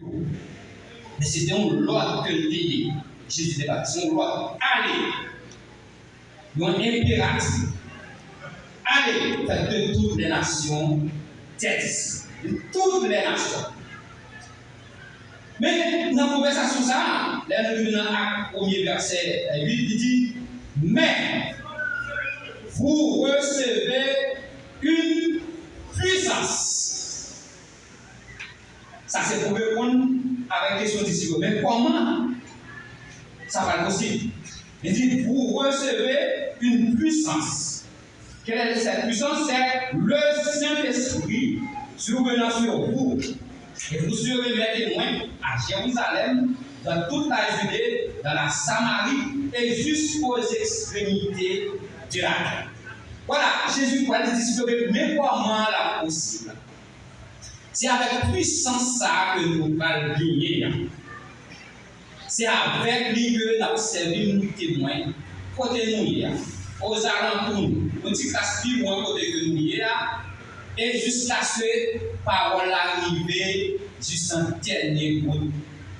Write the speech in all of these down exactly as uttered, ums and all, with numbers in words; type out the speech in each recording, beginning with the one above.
Men se te yon lòd ke l te ye. Jezi te ba, se yon lòd. Ale! Yon enperatif. Ale, faites de toutes les nations des disciples. De toutes les nations. Men nan konvèsasyon sa a, lè nou rive nan Ak premye vèsè uit, li di, mais vous recevez une puissance. Sa se pou reponn avèk kesyon disip yo. Men kòman sa pral posib? Li di, vous recevez une puissance. Quelle est cette puissance? C'est le Saint-Esprit survenant sur vous. Et vous serez mes témoins à Jérusalem, dans toute la Judée, dans la Samarie et jusqu'aux extrémités de la terre. Vwala, Jezi pral di disip yo, men kòman l ap posib? Se avèk pwisans sa a ke nou pral genyen an. Se avèk li ke n ap sèvi nou temwen kote nou ye a, ozalantou nou, yon ti kras pi lwen kote ke nou ye a, e jiskaske pawòl la rive jis nan dènye bout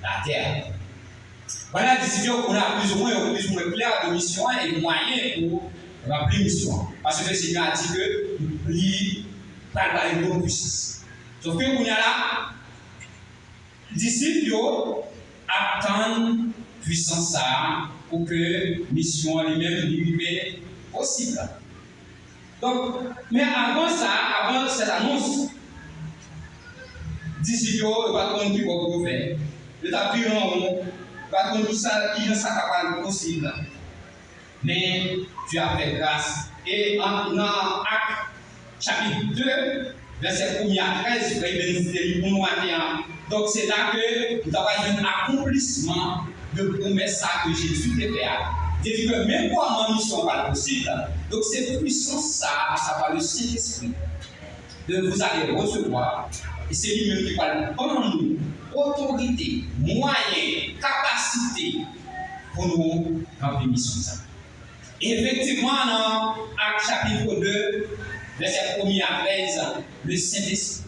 latè a. Vwala, disip yo, kounye a plizoumwen, yo plizoumwen klè de misyon an e mwayen pou ranpli misyon an. Paske Senyè a di ke li pral ba yo yon pwisans. Sòf ke kounye a la, disip yo ap tann pwisans sa a pou ke misyon an li menm li rive posib. Donk, men avan sa, avan sèt anons, disip yo, yo pa t konn ki bò pou yo fè. Yo t ap vire an won, yo pa t konn kisa, kijan sa ta pral posib. Men Dye ap fè gras. E an, nan Ak chapit de, vèsè premye a trèz, frè Evens te li pou nou maten an. Donk, se la ke nou ta pral jwenn akonplisman de pwomès sa ke Jezi te fè a. Li te di ke men kòman misyon an pral posib. Donk, se pwisans sa a, sa pral le Sentespri, de vous allez recevoir. E se li menm ki pral ban nou otorite, mwayen, kapasite pou nou ranpli misyon sa a. Efektivman, nan Ak chapit de, vèsè premye a trèz, le Sentespri,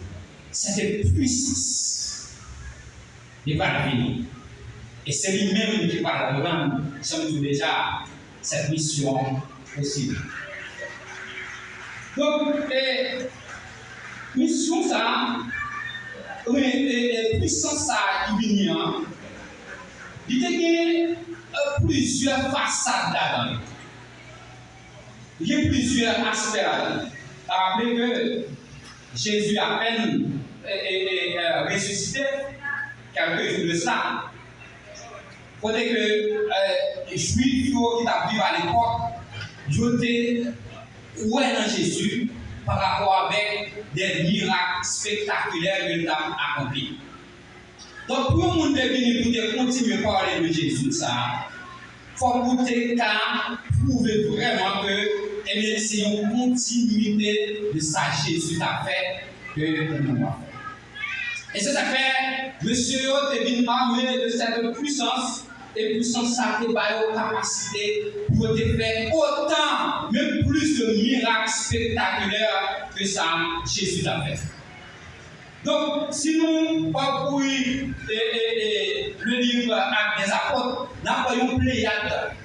se te pwisans li pral vini. E se li menm ki pral rann, jan m di w deja, sèt misyon posib. Donk, e, misyon sa a, e, e, e, pwisans sa a ki vini an, li te gen, e, plizyè fasad ladan l. Li gen plizyè aspè ladan l. Raple ke Jezi apèn, e, e, e, e, resisite, kèlke jou de sa, kote ke, e, Jwif yo ki t ap viv alepòk, yo te kwè nan Jezi pa rapò avèk de mirak spektakilè ke l t ap akonpli. Donk, pou yon moun te vini pou te kontinye pale de Jezi sa a, fòk ou te ka pwouve vrèman ke, ebyen, se yon kontinite de sa Jezi t ap fè ke ou menm w ap fè. E se sa k fè, mesye yo te vin ame de sèten pwisans, e pwisans sa a te ba yo kapasite pou yo te fè otan, menm plis de mirak spektakilè ke sa Jezi t ap fè. Donk, si nou pakouri, e, e, e, le livre Actes des Apôtres, n ap wè yon pleyad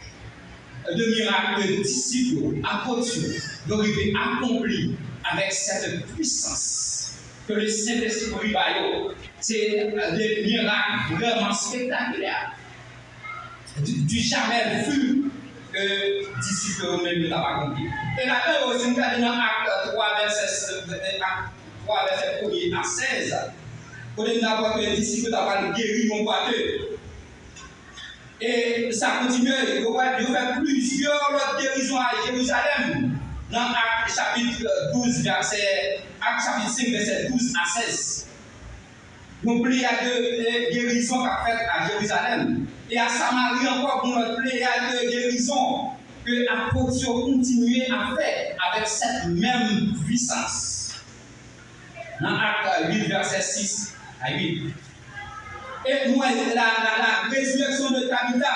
de mirak ke disip yo, apot yo, yo rive akonpli avèk sèt pwisans ke le Sentespri ba yo. Se de mirak vrèman spektakilè. Du, du jamais vu ke disip yo menm yo t ap akonpli. E ladan yo, si nou gade nan Ak twa vèsè, Ak twa vèsè premye a sèz, kote n ap wè ke disip yo t ap al geri yon bwate. E sa kontinye, yo wè, yo fè plizyè lòt gerizon a Jerizalèm, nan Ak chapit douz vèsè, Ak chapit senk vèsè douz a sèz. Yon pleyad de, de gerizon k ap fèt a Jerizalèm. E a Samari ankò, gen yon lòt pleyad de gerizon ke apot yo kontinye ap fè avèk sèt menm pwisans. Nan Ak uit, vèsè sis a uit. E nou wè la, la, la résurrection de Tabitha,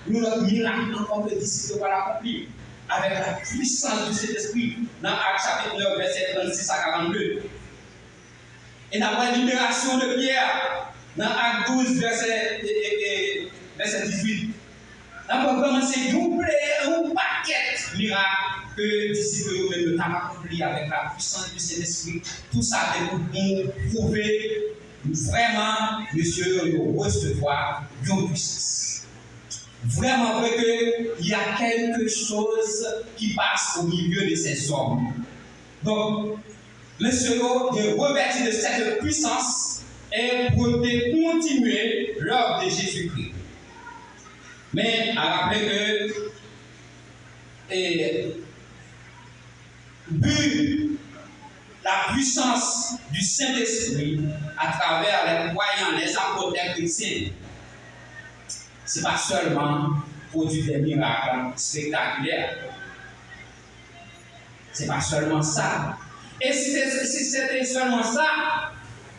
yon lòt mirak ankò ke disip yo pral akonpli avèk la puissance du Saint-Esprit, nan Ak chapit nèf, vèsè trannsis a karannde. E n ap wè liberasyon de Pyè. Nan Ak douz, vèsè, e, e, e, vèsè dizuit, n ap wè vrèman se yon pleyè, yon pakèt mirak ke disip yo menm yo t ap akonpli avèk la puissance du Saint-Esprit. Tou sa te pou, pou pwouve vrèman mesye yo, yo resevwa yon pwisans. Vrèman vre ke il y a quelque chose qui passe au milieu de ces hommes. Donk, mesye yo te revèti de cette puissance e pou yo te kontinye l'œuvre de Jésus-Christ. Men, a raple ke, e, but, la puissance du Saint-Esprit à travers les croyants, les apôtres, les chrétiens, se pa sèlman pwodui de mirak spektakilè. Se pa sèlman sa. E si se, si se te sèlman sa,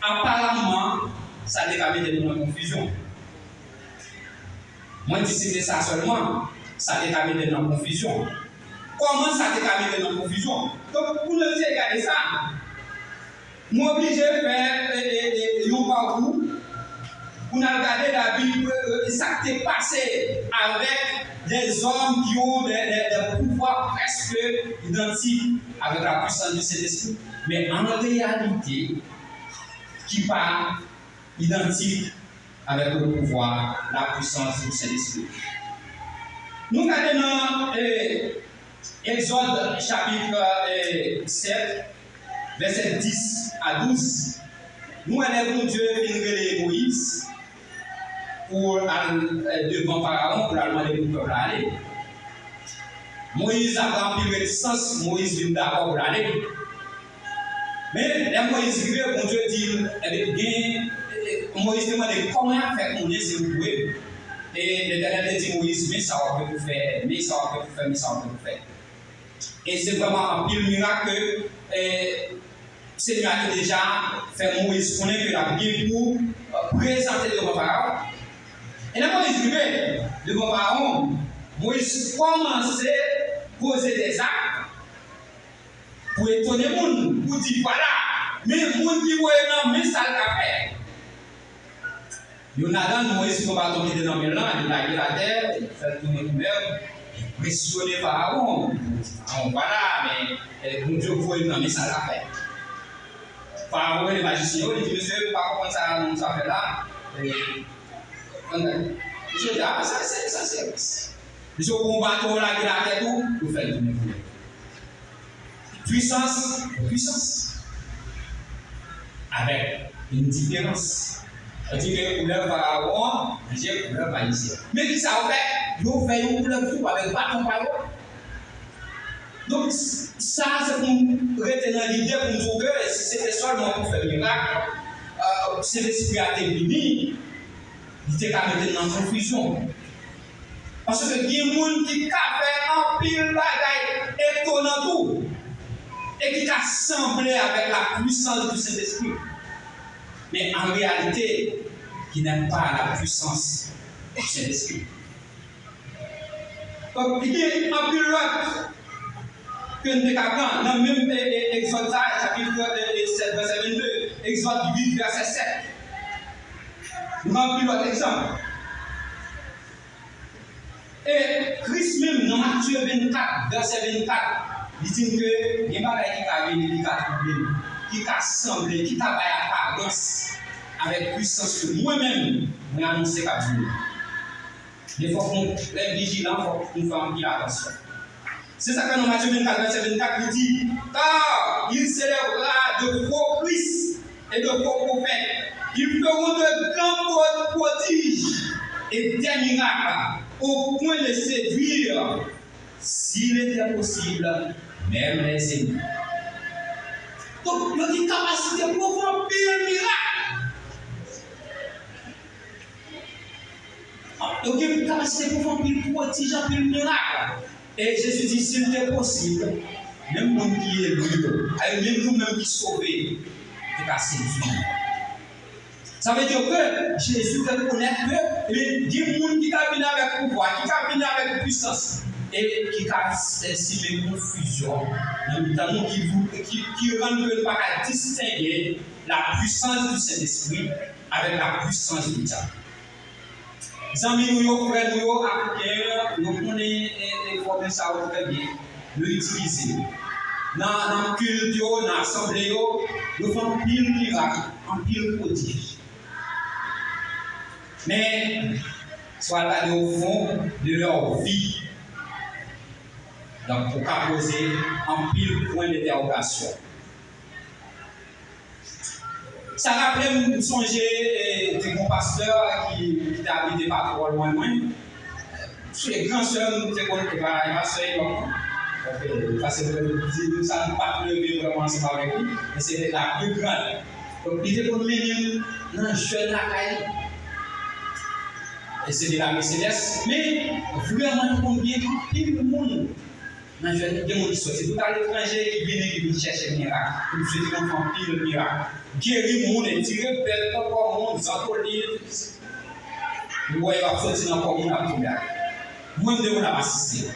aparamman, sa te ka mete nou nan konfizyon. Mwen di si se sa sèlman, sa te ka mete nou nan konfizyon. Kòman sa te ka mete nou nan konfizyon? Donk, pou nou eseye gade sa, mwen oblije fè, e, e, e, yon pakou pou n al gade Labib, e, e, sa k te pase avèk dèzòm ki yon dè, dè, dè pouvwa prèske idantik avèk la puissance du Saint-Esprit, men an reyalite, ki pa idantik avèk le pouvoir, la puissance du Saint-Esprit. Nou gade nan, e, Egzòd chapit, e, sèt, vèsè dis a douz, nou wè lè Bondye vin rele Moyiz pou al, e, devan Farawon, pou l al mande pou pèp la ale. Moyiz ap gen anpil retisans, Moyiz vin dakò pou l ale. Men, lè Moyiz rive, Bondye di l, ebyen, gen, e, e, Moyiz te mande, kòman y ap fè konnen se ou ki voye m? E Letènèl te di Moyiz, men sa w ap gen pou fè, men sa w ap gen pou fè, men sa w ap gen pou fè. E se vrèman anpil mirak ke, e, Senyè a te deja fè Moyiz konnen ke l ap gen pou, e, prezante devan Farawon. E lè Moyiz rive devan Farawon, Moyiz kòmanse poze dèzak pou etone moun, pou di, vwala, men moun ki voye m nan, men sa l ka fè. Youn ladan, Moyiz pran baton ki te nan men l lan, li lage l atè, li fè l tounen koulèv, li enpresyone Farawon. Farawon, vwala, men, e, Bondye voye m nan, men sa l ka fè. Farawon rele majisyen yo, li di, mesye, m pa konprann sa moun sa fè la. E, ann gade. Mesye yo di, a, sa se, sa se. Mesye yo pran baton yo lage l atè tou, yo fè l tounen koulèv. Pwisans, pwisans. Avèk yon diferans. Sa di ke koulèv Farawon an chanje koulèv majisyen. Men kisa yo fè? Yo fè yon koulèv tou avèk baton pa yo. Donk, s-, sa se pou n rete nan lide pou n di w ke si se te sèlman pou fè mirak, e, Sentespri a te vini, li te ka mete n nan konfizyon. Paske gen moun ki ka fè anpil bagay etonan tou, e ki ka sanble avèk la puissance du Saint-Esprit. Men an reyalite, ki n'est pas la puissance du Saint-Esprit. Donk, gen anpil lòt ke n te ka pran nan menm, e, e, Egzòd sa, chapit, e, e, sèt, vèsè vennde, Egzòd uit, vèsè sèt. Nou gen anpil lòt egzanp. E Kris menm, nan Matye vennkat, vèsè vennkat, li di n ke gen bagay ki ka vini, ki ka twouble n, ki ka sanble, ki ka bay aparans avèk pwisans ke mwen menm, mwen anonse k ap vini. Men fòk nou trè vijilan, fòk nou fè anpil atansyon. Se sa k fè nan Matye vennkat, vèsè vennkat, li di, car il s'élèvera de faux Christ et de faux prophètes. Ils feront de grands pro-, prodiges et des miracles au point de séduire, s'il était possible, même les élus. Donk, yo gen kapasite pou fè anpil mirak. Yo gen kapasite pou fè anpil pwodij, anpil mirak. E Jezi di, si l te posib, menm moun ki eli yo, menm nou menm ki sove, te ka sedui. Sa vle di ke Jezi rekonèt ke, ebyen, gen moun ki ka vin avèk pouvwa, ki ka vin avèk pwisans, e ki ka simen konfizyon nan mitan nou, ki, ki, ki rann ke nou pa ka distenge la puissance du Saint-Esprit Avec la puissance du diable. Zanmi nou yo, frè nou yo, Afriken yo, yo konnen e, e, fòmil sa yo trè byen. Yo itilize l. Nan, nan kilt yo, nan asanble yo, yo fè anpil mirak, anpil pwodij. Men, si w al gade au fond de leur vie, donk, ou ka poze anpil pwen dentèwogasyon. Sa raple m, m sonje, e, te gon pastè ki, ki te abite pa twò lwen mwen. Se gran sè m, te konn, e pa, e pa sè Enòk, non. Donk, e, pastè m di nou sa, nou pa t leve vrèman ansanm avèk li, men se te la pli grann. Donk, li te konn mennen m nan jèn lakay li. E se te la Mercedes, men vrèman, li te konn gen anpil moun. Nan jèn gen moun ki soti tout aletranje, ki vini, ki vin chèche mirak. Misye te konn fè anpil mirak. Geri moun, etire bèl nan kò moun, zantolit. Ou wè yo ap soti nan kò moun, ap tonbe atè. Mwen, m te konn ap asiste.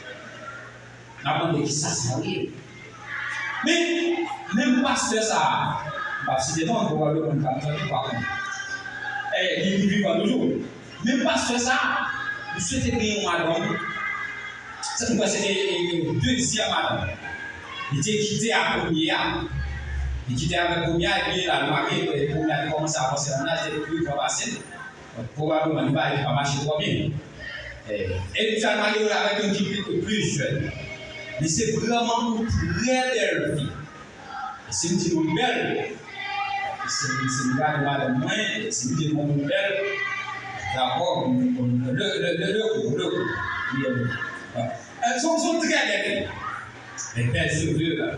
N ap mande kisa sa ye. Men, menm pastè sa a, m p ap site non l, pwobableman li p ap tande, pa konnen. E, li, li vivan toujou. Men pastè sa a, misye te gen yon madanm, se, mwen kwè se te, e, e, dezyèm madanm. Li te kite a premye a, li kite avèk premye a, epi l al marye, e, premye a te kòmanse avanse nan laj, li te pi gran pase l. Donk, pwobableman, li pa, li pa mache twò byen. E, e misye al marye avèk youn ki pli, pli jèn. Men se vrèman yon trè bèl fi. E si m di nou l bèl, e si, si m gade madanm mwen, e si m di nou l bèl, dakò, le, le, le, le kou, le kou, li bèl. E, se, se yon trè bèl fi. E bèl cheve, la.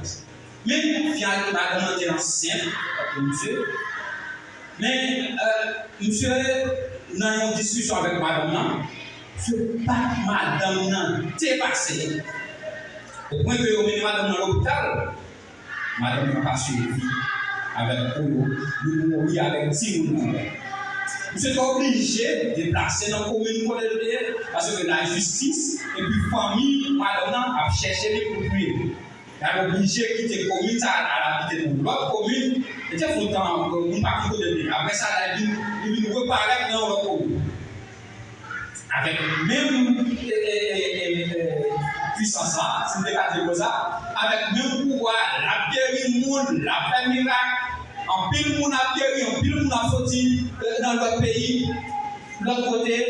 Men, fi a, madanm nan te ansent, tankou misye. Men, e, misye nan yon diskisyon avèk madanm nan, se pa t madanm nan te pase. O pwen ke yo mennen madanm nan lopital, madanm nan pa swivi avèk pou yo, li mouri avèk timoun nan. Misye te oblije deplase nan komin kote l te ye, paske lajistis epi fanmi madanm nan ap chèche li pou touye li. L al oblije kite komin sa a, al abite nan lòt komin. E te fè yon tan, moun pa konn kote l te ye. Apre sa, la, li vin, li vin reparèt nan yon lòt komin. Avèk menm, e, e, e, e, e, pwisans la, si m te ka di l konsa, avèk menm pouvwa a, l ap geri moun, l ap fè mirak. Anpil moun ap geri, anpil moun ap soti, e, nan lòt peyi, lòt kote,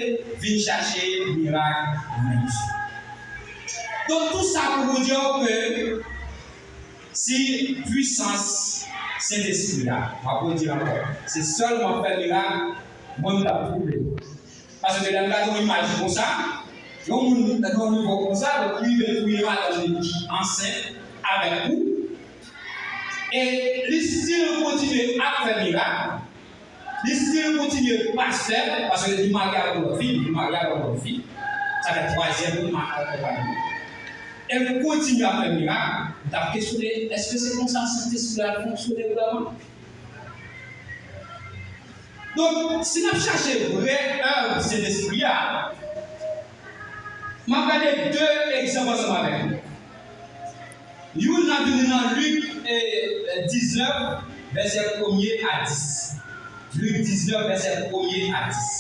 vin chache mirak nan men misye. Donk, tou sa pou w di w ke si pwisans Sentespri a, m ap redi l ankò, se sèlman fè mirak, mwen, m t ap twouble. Paske lè m gade yon imaj konsa, yon moun nan yon nivo konsa, donk li rive touye madanm li ki ansent avèk ou, e li still kontinye ap fè mirak, li still kontinye pastè, paske li marye avèk yon lòt fi, li marye avèk yon lòt fi. Sa fè twazyèm moun marye avèk yon lòt fi. E l kontinye ap fè mirak, m t ap kesyone, èske se konsa Sentespri a fonksyone vrèman? Donk, si n ap chache vrè èv Sentespri a, m ap gade de egzanp ansanm avèk nou. Youn nan vini nan Lik, e, diznèf, vèsè premye a dis. Lik diznèf, vèsè premye a dis.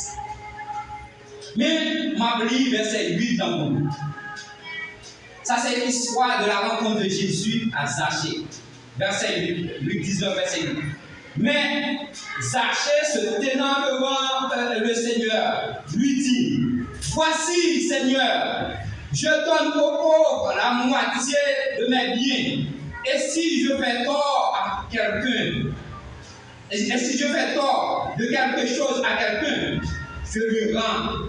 Men, m ap li vèsè uit lan pou nou. Ça, c'est l'histoire de la rencontre de Jésus à Zachée. Verset huit, Luc dix-neuf, verset huit. Mais Zachée, se tenant devant, euh, le Seigneur, lui dit, voici, Seigneur, je donne aux pauvres la moitié de mes biens. Et si je fais tort à quelqu'un, et, et si je fais tort de quelque chose à quelqu'un, je lui rends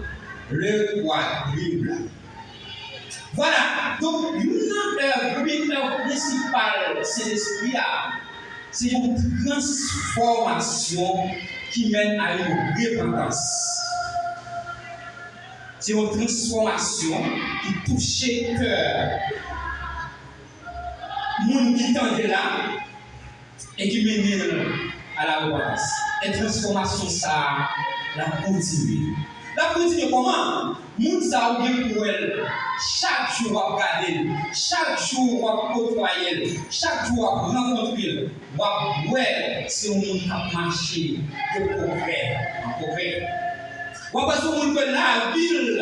le quadruple. Voilà. Donk, youn nan èv, premye èv prensipal Sentespri a, se yon transfòmasyon ki mennen a yon repantans. Se yon transfòmasyon ki touche kè moun ki tande la, e ki mennen l a la repantans. E transfòmasyon sa a, l ap kontinye. L ap kontinye kòman? Moun sa a ou gen pou wè l. Chak jou w ap gade l. Chak jou w ap kotwaye l. Chak jou w ap rankontre l. W ap wè se yon moun k ap mache de pwogrè an pwogrè. W ap wè se yon moun ke lavi l,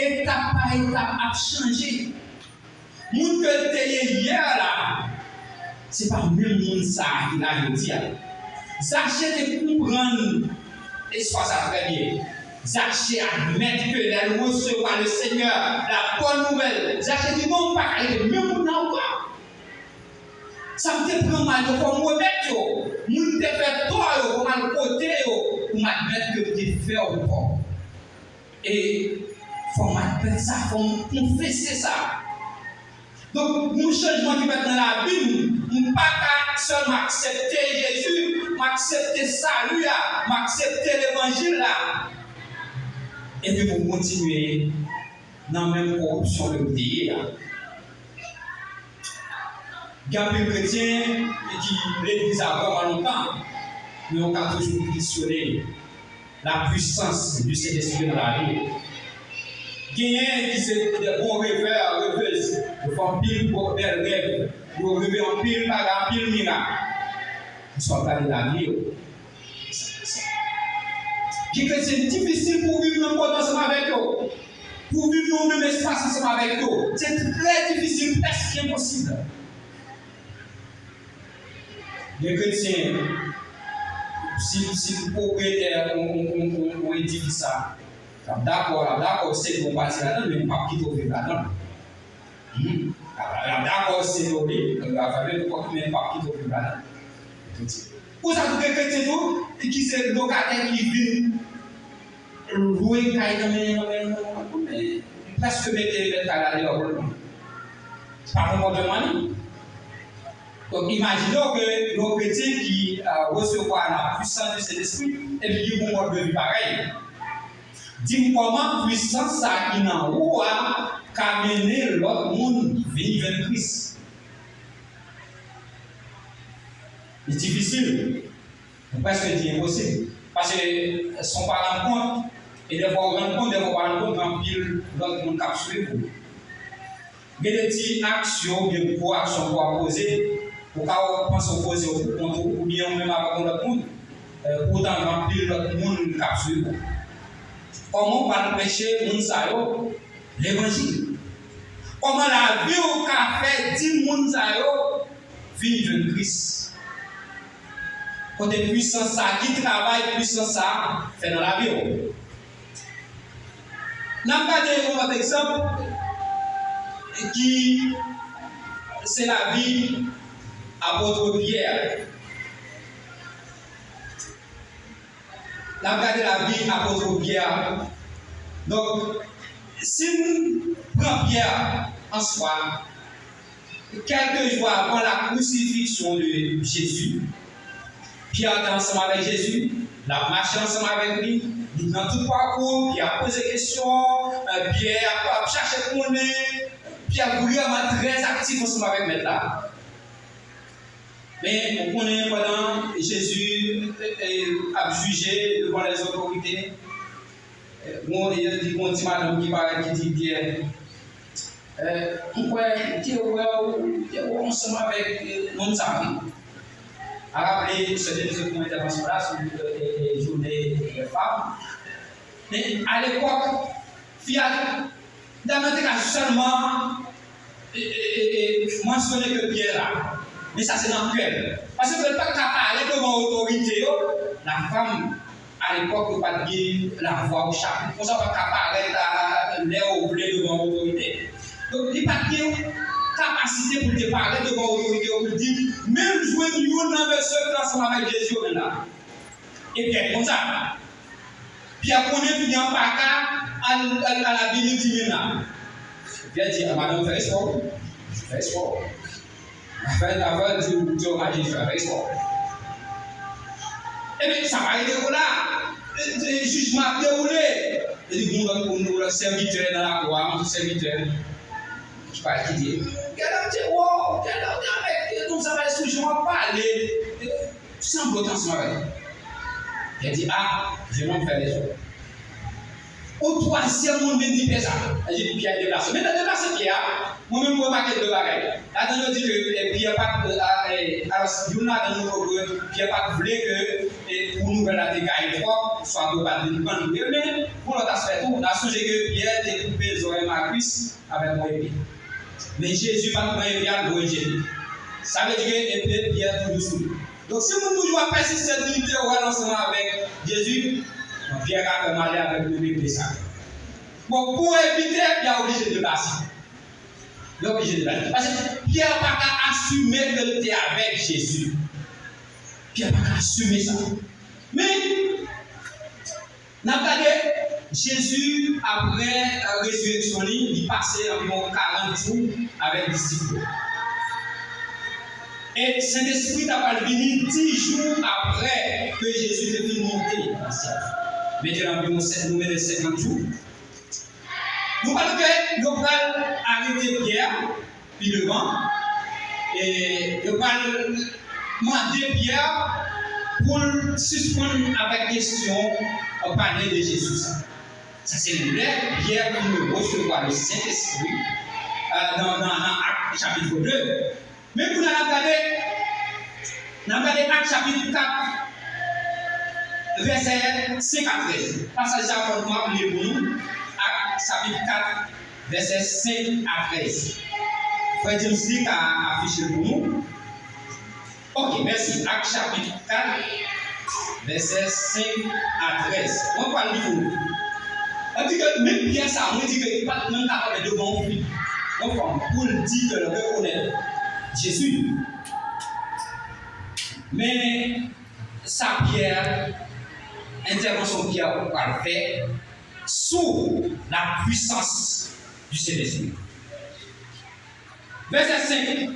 etap pa etap, ap chanje. Moun ke l te ye yè la, se pa menm moun sa a ki la jodi a. Zache te konprann istwa sa a trè byen. Zache admèt ke lè l resevwa le Senyè, la bòn nouvèl, Zache di, "Non, m pa ka rete menm moun nan ankò. Sa m te pran mal yo, fò m remèt yo. Moun m te fè tò yo, fò m al kote yo pou m admèt ke m te fè yo tò." E fò m admèt sa, fò m konfese sa. Donk, gon chanjman ki fèt nan lavi m, m pa ka sèlman aksepte Jezi, m aksepte sali a, m aksepte levanjil la, epi pou m kontinye nan menm kòripsyon ke m te ye a. Gen anpil kretyen ki legliz la vrèman lontan, men yo ka toujou kesyone la puissance du Saint-Esprit nan lavi yo. Genyen ki se de bon revè, revez, yo fè anpil bon, bèl rèv, yo reve anpil bagay, anpil mirak. Sa w ap gade lavi yo. Gen kretyen difisil pou w viv menm kote ansanm avèk yo, pou w viv nan menm espas ansanm avèk yo. Se trè difisil, prèske enposib. Gen kretyen, si, si pwopriyetè yon, yon, yon, yon, yon edifis la, l ap dakò, l ap dakò, se yon pati ladan l, men l p ap kite w viv ladan l. Hmm. L ap, l ap dakò, se yon li, l ap fè men, men l p ap kite w viv ladan l. Konsa tou gen kretyen tou, ki se lokatè ki vin lwe kay nan men, nan men, nan men, nan men, prèske mete mèt kay la deyò pou l. Se pa konpòteman li. Donk, imajine w ke yon kretyen ki, euh, resevwa la puissance du Saint-Esprit, epi ki gon mòd de vi parèy. Di m kòman pwisans sa ki nan ou a ka mennen lòt moun vin jwenn Kris. Li difisil. Mwen prèske di enposib. Paske san w pa rann kont, e dèfwa w rann kont, dèfwa w pa rann kont, gen anpil lòt moun k ap swiv ou. Gen de ti aksyon oubyen gwo aksyon ke w ap poze, ou ka panse w poze yo pou kont ou, oubyen ou menm avèk yon lòt moun. Eh, poutan, gen anpil lòt moun k ap swiv ou. Kòman w pral preche moun sa yo levanjil? Kòman lavi w ka fè di moun sa yo vin jwenn Kris? Kote pwisans sa a, ki travay pwisans sa a fè nan lavi w? N ap gade yon lòt egzanp ki se lavi apot Pyè. N ap gade lavi apot Pyè. Donk, si n pran Pyè an swa, Kèlke jou avan la crucifixion de Jésus, Pyè te ansanm avèk Jezi, l ap mache ansanm avèk li, li nan tout pakou, Pyè ap poze kesyon, eh, Pyè ap, ap chache konnen, Pyè vrèman trè aktif ansanm avèk Mèt la. Men, ou konnen, pandan Jezi, eh, eh, ap jije devan lèzotorite, eh, bon, yo di, gon ti madanm ki parèt, ki di Pyè, Eh, m kwè m te wè w, m te wè w ansanm avèk, eh, nonm sa a, wi. A raple, sè Denise te fè yon entèvansyon la sou, eh, eh, jounen, eh, fanm. Men, alepòk, fi a, dam nan te ka sèlman, eh, eh, eh, eh, mansyone ke Pyè la. Men sa se nan kè l. Paske l pa t ka pale devan otorite yo, la femme, alepòk, yo pa t gen lavwa o chapit. Konsa, w pa t ka parèt a lè w vle devan otorite. Donk, li pa t gen kapasite pou l te parèt devan otorite yo, pou l di, "Men m jwenn youn nan mesye ki ansanm avèk Jezi yo menm la." E Pyè te konn sa. Pyè konnen fi an pa ka al, al, al abili di menm la. Pyè di, "A, madanm, fè espò, wi. Fè espò." Afè, afè di, di w maji fè, fè espò. Ebyen, sa pa rete kou la. E, e, jijman ap dewoule. E di, gon lòt, gon lòt sèvitè nan lakou a, yon sèvitè ki pa ki di, "Gade, m te wè w, gade, w te avèk nonm sa, sou jan w ap pale. Sanble w te ansanm avè l." Pyè di, "A, je m'en fè lèzòm." yon twazyèm moun vin di Pyè sa. Sa vle di Pyè deplase. Men nan deplase Pyè a, mwen menm mwen remake de bagay. Ladan yo di ke, eh, Pyè pa t, eh, eh, alò, youn ladan nou kwè ke Pyè pa t vle ke, eh, pou nouvèl la te gaye twòp, swa ke yo pa t vin pran l vre. Men, pou lòt aspè tou, n a sonje ke Pyè te koupe zòrèy Malkis avèk yon epe. Men Jezi pa t pran epe a, l voye l jete. Sa vle di ke epe Pyè toujou sou li. Donk, si moun toujou ap pèsiste vin te wè l ansanm avèk Jezi, bon, Pyè ka fè m ale avèk menm epe sa. Bon, pou evite, Pyè oblije deplase. Li oblije deplase. Paske Pyè pa ka asime ke l te avèk Jezi. Pyè pa ka asime sa. Men, n ap gade Jezi, apre, eh, rezireksyon li, li pase anviwon karant jou avèk disip yo. E Sentespri ta pral vini dis jou apre ke Jezi te fin monte nan syèl la. Mete l anviwon sèt, nou mete senkant jou. Nou pral ke yo pral arete Pyè pi devan. E yo pral mande Pyè pou l sispann avèk kesyon pale de Jezi sa. Sa se lè Pyè vin resevwa le Sentespri, eh, nan, nan, nan Ak chapit de. Men kounye a n ap gade, n ap gade Ak chapit kat, vèsè senk a trèz. Pasaj sa fò nou ap li pou nou. Ak chapit kat, vèsè senk a trèz. Frè James li ka afiche l pou nou. Ok, mèsi. Ak chapit kat, vèsè senk a trèz. Mwen pral li pou nou. An di ke menm Pyè sa, mwen di ke li pa t menm ka kanpe devan yon fi, yon fanm, pou l di ke l rekonèt Jezi. Men sa Pyè, entèvansyon Pyè pral fè sou la puissance du Saint-Esprit. Verset cinq.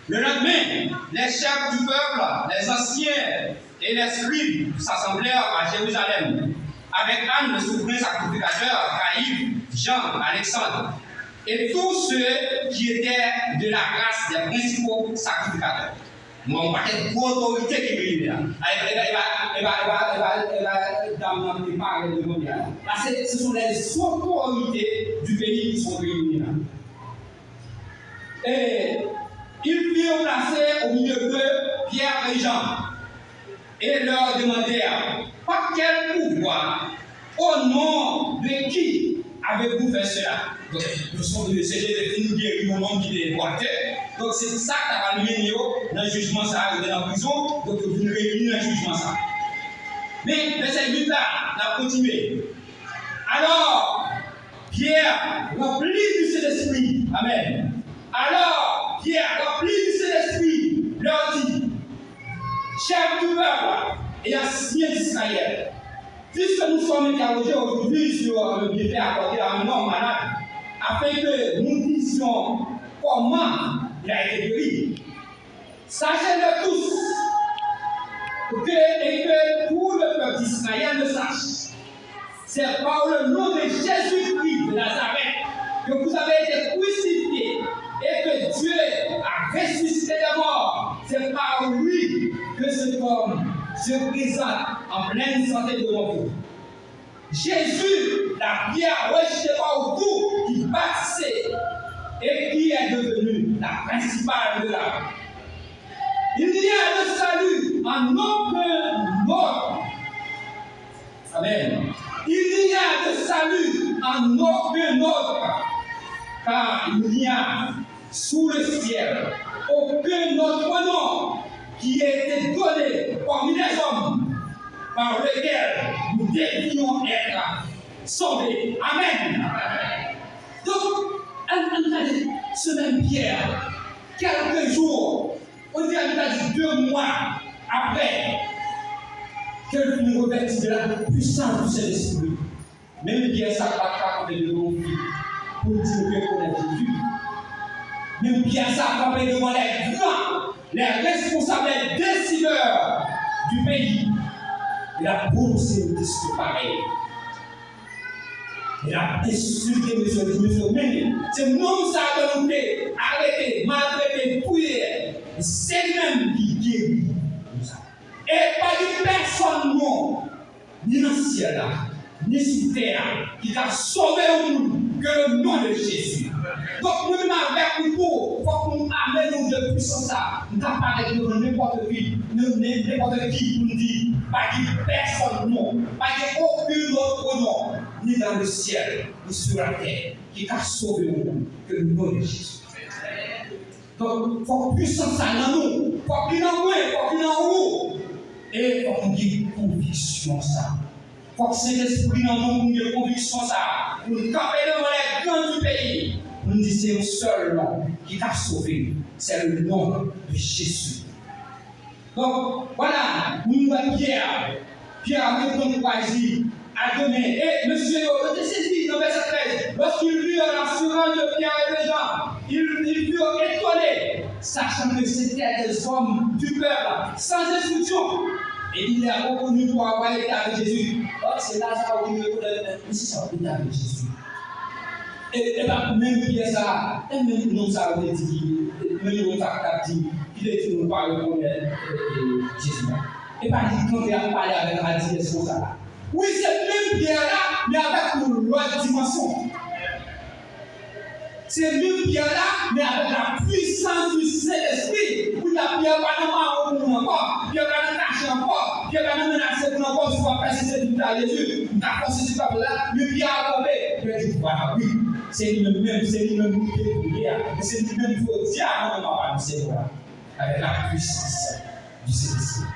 Le lendemain, les chefs du peuple, les anciens et les scribes s'assemblèrent à Jérusalem, avec Anne, le souverain sacrificateur, Caïphe, Jean, Alexandre, et tous ceux qui étaient de la race des principaux sacrificateurs. Nou wè yon pakèt gwo otorite ki reyini la. E pa, e pa, e pa, e pa, e pa, e pa dam nan ki parèt devan Pyè a. Là, c'est, ce sont les autorités du pays qui sont réunies là. Et ils firent placer au milieu d'eux Pierre et Jean, et leur demandèrent: Par quel pouvoir, au nom de qui avez-vous fait cela? Donk, yo sonje Jezi te fin geri yon nonm ki te bwatè. Donk, se sa k ta pral mennen yo nan jijman sa a, yo te nan prizon. Donk, yo vin reyini nan jijman sa a. Men, vèsè uit la, n ap kontinye. Alors, Pierre, rempli du Saint-Esprit, amen. Alors, Pierre, rempli du Saint-Esprit, leur dit: Chefs du peuple et anciens d'Israël, puisque nous sommes interrogés aujourd'hui sur le bienfait accordé à un homme malade, afin que nous disions comment il a été guéri. Sachez-le tous, que, et que tout le peuple d'Israël le sache, c'est par le nom de Jésus-Christ de Nazareth que vous avez été crucifié et que Dieu a ressuscité des morts. C'est par lui que cet homme se présente en pleine santé devant vous. Jésus, la pierre rejetée par vous qui bâtissez et qui est devenue la principale de la. Il n'y a de salut en aucun autre. Amen. Il n'y a de salut en aucun autre, car il n'y a sous le ciel aucun autre nom qui ait été donné parmi les hommes par lequel nous devions être sauvés. Amen. Donk, ann, ann gade semèn Pyè a. Kèlke jou, on dirè nou ta di de mwa apre ke l fin revèti de la puissance du Saint-Esprit. Menm Pyè sa pa t ka kanpe devan yon fi pou l di l rekonèt Jezi. Menm Pyè sa kanpe devan les grands, les responsables, les décideurs du pays. L ap pwononse yon diskou parèy. L ap ensilte mesye, di mesye, men se nonm sa a ke nou te arete, maltrete, touye, se li menm ki geri nou sa. E pa gen pèsonn non, ni nan syèl la, ni sou tè a ki ka sove yon moun, ke le non de Jezi. Donk, mwen menm avèk ou tou, fòk nou amenn yon de pwisans sa. M ka parèt devan nenpòt ki, nen- nen- nenpòt ki pou m di, pa gen pèsòn non, pa gen okenn lòt non, ni dans le ciel, ni sur la terre, ki ka sove yon moun, ke le non de Jezi. Donk, fòk pwisans sa nan nou, fòk li nan mwen, fòk li nan ou. E fòk nou gen konviksyon sa. Fòk Sentespri nan nou pou n gen konviksyon sa a, pou n kanpe devan les grands du pays, pou n di se yon sèl non ki ka sove, c'est le nom de Jésus. Donk, vwala, nou wè Pyè, Pyè reponn kwa, li di, à demain. E mesye yo, yo te sezi nan vèsè trèz. Lorsqu'ils virent l'assurance de Pierre et de Jean, ils, ils furent étonnés, sachant que c'étaient des hommes du peuple, sans instruction. Et ils les reconnurent pour avoir été avec Jésus. Donk, se Laza ki rekonèt, men, mesye sa yo te avèk Jezi. E, e pa menm Pyè sa, e menm nonm sa yo te di, menm nonm sa k ap di, ki te di nou pa rekonèt, e, e, Jezi a. E pa li kanpe ap pale avèk radiyès konsa la. Wi, se menm Pyè la, men avèk yon lòt dimansyon. Se menm Pyè la, men avèk la puissance du Saint-Esprit. Kounye a, Pyè pa nan mawon moun ankò, Pyè pa nan kache ankò, Pyè pa nan menase moun ankò, si w ap pèsiste pou ta Jezi, m ta fòse sou pèp la, men Pyè a kanpe. Pyè di, vwala, wi, se li menm menm, se li menm nou te priye a, e se li menm jodi a, mwen menm m ap anonse nou la, avec la puissance du Saint-Esprit.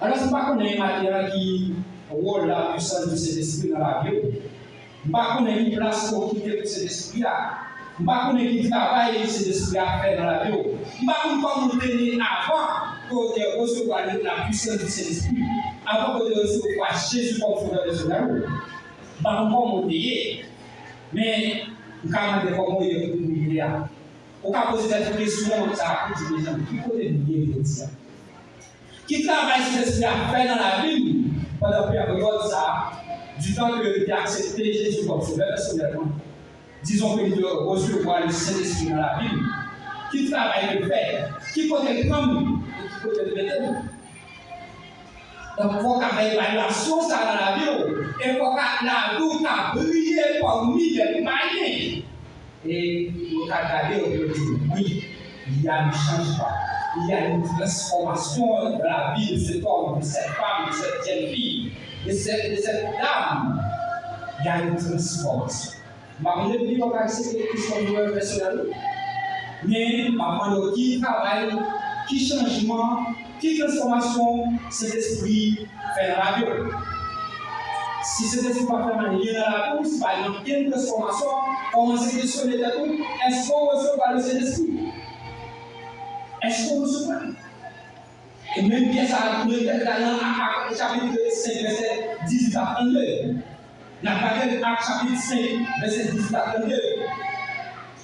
Alò, m pa konnen maten an ki wòl la puissance du Saint-Esprit nan lavi w. M pa konnen ki plas ou okipe pou Sentespri a. M pa konnen ki travay Sentespri a fè nan lavi w. M pa konn kòman w te ye avan ke w te resevwa la puissance du Saint-Esprit, avan ke w te resevwa Jezi kòm Sovè pèsonèl ou. M pa konn kòman w te ye. Men, m ka mande kòman w ye kote w ye a. Ou ka poze tèt ou kesyon sa a pou di, mezanmi, ki kote m ye jodi a? Ki travay Sentespri a fè nan lavi m pandan peryòd sa a, ditan ke li te aksepte Jezi kòm Sovè pèsonèlman, dizon ke li te resevwa le Sentespri nan lavi m? Ki travay li fè? Ki kote l pran m? E ki kote l mete m? Donk, fòk w ka fè evalyasyon sa a nan lavi w, e fòk w ka, lavi w ka briye pami lè payen. E yo ka gade yo, yo di, wi, il y a un changement, il y a une transformation dans la vie de cet homme, de cette femme, de cette jeune fille, de cette, de cette dame. Il y a une transformation. M pa konnen ki w ka aksepte Kris kòm Sovè pèsonèl ou, men m ap mande w ki travay, ki chanjman, ki transfòmasyon Sentespri fè nan lavi w. Si Sentespri pa fè anyen nan lavi w, si pa gen okenn transfòmasyon, kòmanse kesyone tèt ou, èske w resevwa le Sentespri? Èske w resevwa l? E menm Pyè sa a, nou te gade nan Ak chapit senk, vèsè dizuit a trannde. N ap gade Ak chapit senk, vèsè dizuit a trannde.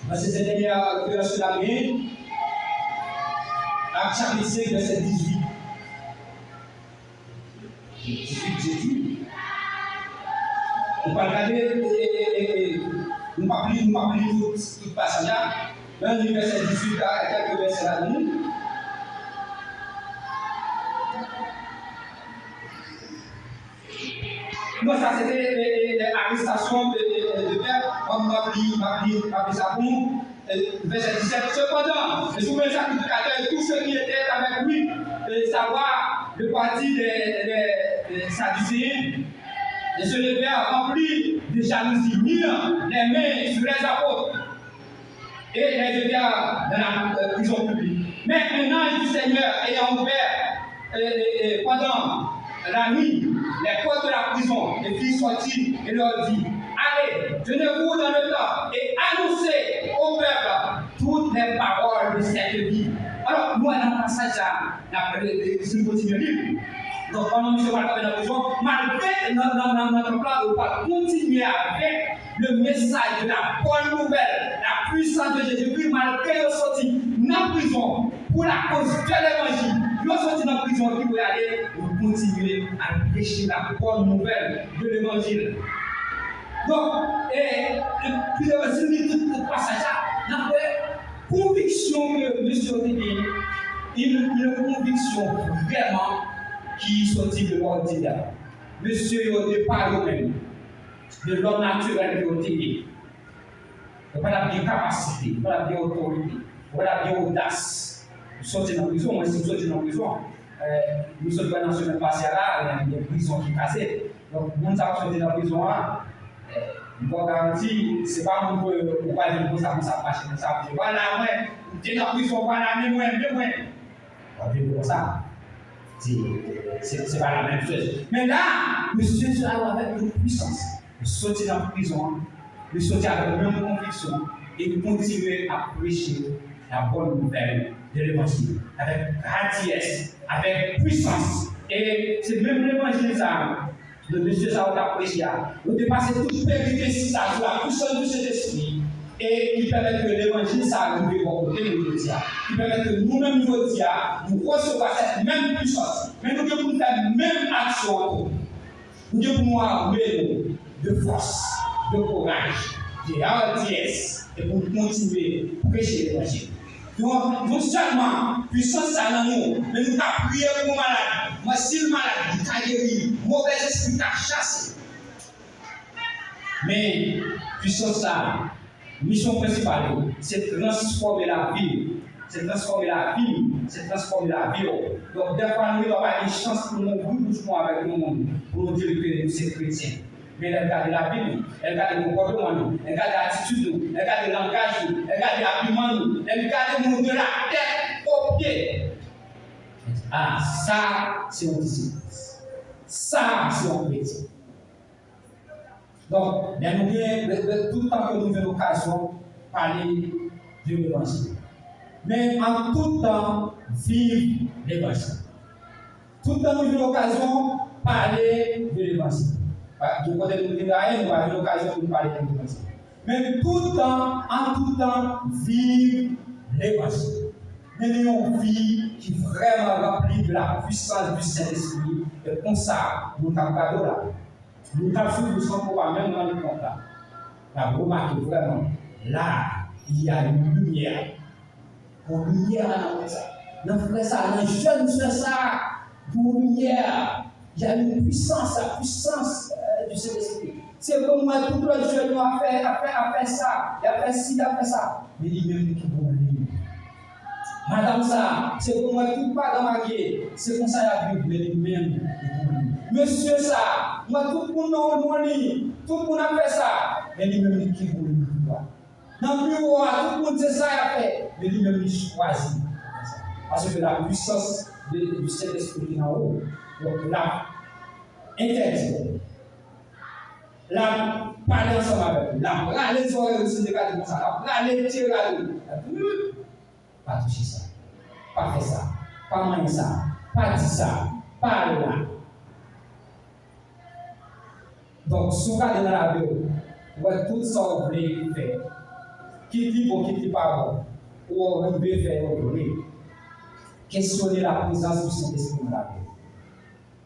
Paske se dènye referans la gen. Ak chapit senk, vèsè dizuit. Dizuit, dizuit. Nou pral gade, e, e, e, e, nou p ap li, nou p ap li tout, tout pasaj la. Men li vèsè dizuit la, e kèk vèsè la pou nou. Non, sa se te, e, e, e, arestasyon de, de, de, de Pyè. Bon, m ap li, m ap li, m ap li sa pou nou. E, vèsè disèt. Cependant, et souvint sacrificateurs et tous ceux qui étaient avec lui, et savoir le parti des, des, des Sadducéens, et se levèrent remplis de jalousie, mirent les mains sur les apôtres et les jetèrent dans la, euh, prison publique. Mais un ange du Seigneur ayant ouvert, euh, euh, euh, pendant la nuit les portes de la prison, les fit sortir et leur dit, allez, tenez-vous dans le temple et annoncez au peuple toutes les paroles de cette vie. Alò, nou wè nan pasaj sa, n ap, si nou kontinye li. Donk, pandan misye pral kanpe nan prizon, malgre nan, nan, nan, nan tanp la, yo pral kontinye avèk le message de la bonne nouvelle, la puissance de Jésus-Christ, malgre yo soti nan prizon pou lakoz de levanjil, yo soti nan prizon ki pou y ale, yo kontinye al preche la bonne nouvelle de levanjil. Donk, e, e, pi devan, si nou li tout, tout pasaj la, n ap wè konviksyon ke mesye yo te genyen, yon, yon konviksyon vrèman ki soti de lòdinè. Mesye yo, de pa yo menm, de lòm natirèl ke yo te ye, yo pa t ap gen kapasite, yo pa t ap gen otorite, yo pa t ap gen odas. Yo soti nan prizon, mwen, si m soti nan prizon, eh, nou sot wè nan semèn pase a la, gen prizon ki kraze. Donk, moun sa k soti nan prizon an, eh, m ba w garanti, se pa moun ke ou pral di konsa, konsa, mache konsa, vwala mwen, m te nan prizon, vwala, men mwen, men mwen. W ap viv konsa. Se, se, se pa la menm choz. Men la, mesye sa yo avèk yon pwisans. Yo soti nan prizon an, yo soti avèk menm konviksyon e yo kontinye ap preche la bonne nouvelle de l'évangile avèk gradiyès, avèk pwisans. E se menm levanjil sa a, le mesye sa yo t ap preche a, yo te pase tout peripesi sa sou la puissance du Saint-Esprit, e ki pèmèt ke levanjil sa a rive bò kote nou jodi a, ki pèmèt ke nou menm jodi a, nou resevwa cette même puissance, men nou gen pou n fè menm aksyon an tou. Nou gen pou nou ame nou de fòs, de kouraj, de hardiyès, e pou n kontinye preche levanjil. Non, non sèlman pwisans sa nan nou, men nou ka priye pou malad. Mwen, si l malad, li ka geri. Movèzespri ka chase. Men, pwisans sa, misyon prensipal li, se transfòme lavi. Se transfòme lavi m, se transfòme lavi w. Donk, dèfwa, nou gentan pa gen chans pou nou ouvri bouch nou avèk yon moun, pou nou di l ke nou se kretyen. Men lè l gade lavi nou, lè l gade konpòtman nou, lè l gade atitid nou, lè l gade langaj nou, lè l gade abiman nou, lè l gade nou de la tèt o pye. Ah, sa, se yon disip. Sa, se yon kretyen. Donk, lè nou gen, lè, lè, tout tan ke nou jwenn okazyon, pale de levanjil. Men an tout tan, viv levanjil. Tout tan nou jwenn okazyon, pale de levanjil. Pa, gen kote nou te gaye, nou pa jwenn okazyon pou nou pale de levanjil. Men tout tan, an tout tan, viv levanjil. Mennen yon vi ki vrèman ranpli de la puissance du Saint-Esprit. E konsa, nou t ap gade w la. Nou t ap swiv ou san ke w pa menm rann kont la. N ap remake vrèman, la, il y a une lumière. Gon limyè nan moun sa. Nan frè sa, nan jèn sè sa, gon limyè. Il y a une puissance, la puissance, euh, du Saint-Esprit. Se vre, m wè tout lòt jèn yo ap fè, ap fè, ap fè sa, y ap fè si, y ap fè sa. Men li menm li kenbe yon liy. Madanm sa, se vre, m wè tout pagan marye, se konsa y ap viv, men li menm li kenbe yon liy. Mesye sa, m wè tout moun nan yon liy, tout moun ap fè sa, men li menm li kenbe yon liy tou dwat. Nan biwo a, tout moun se sa y ap fè, men li menm li chwazi. Paske la puissance de, du Saint-Esprit ki nan ou, donk l ap entèdi w. L ap pale ansanm avèk ou, l ap rale zòrèy ou, si n te ka di konsa, l ap rale tire rale ou. L ap di, hmm, pa touche sa, pa fè sa, pa manyen sa, pa di sa, pa al la. Donk, si w gade nan lavi w, ou wè tout sa w vle fè, kit li bon, kit li pa bon, ou rive fè yo vre. Kesyone la prezans du Sentespri nan lavi w.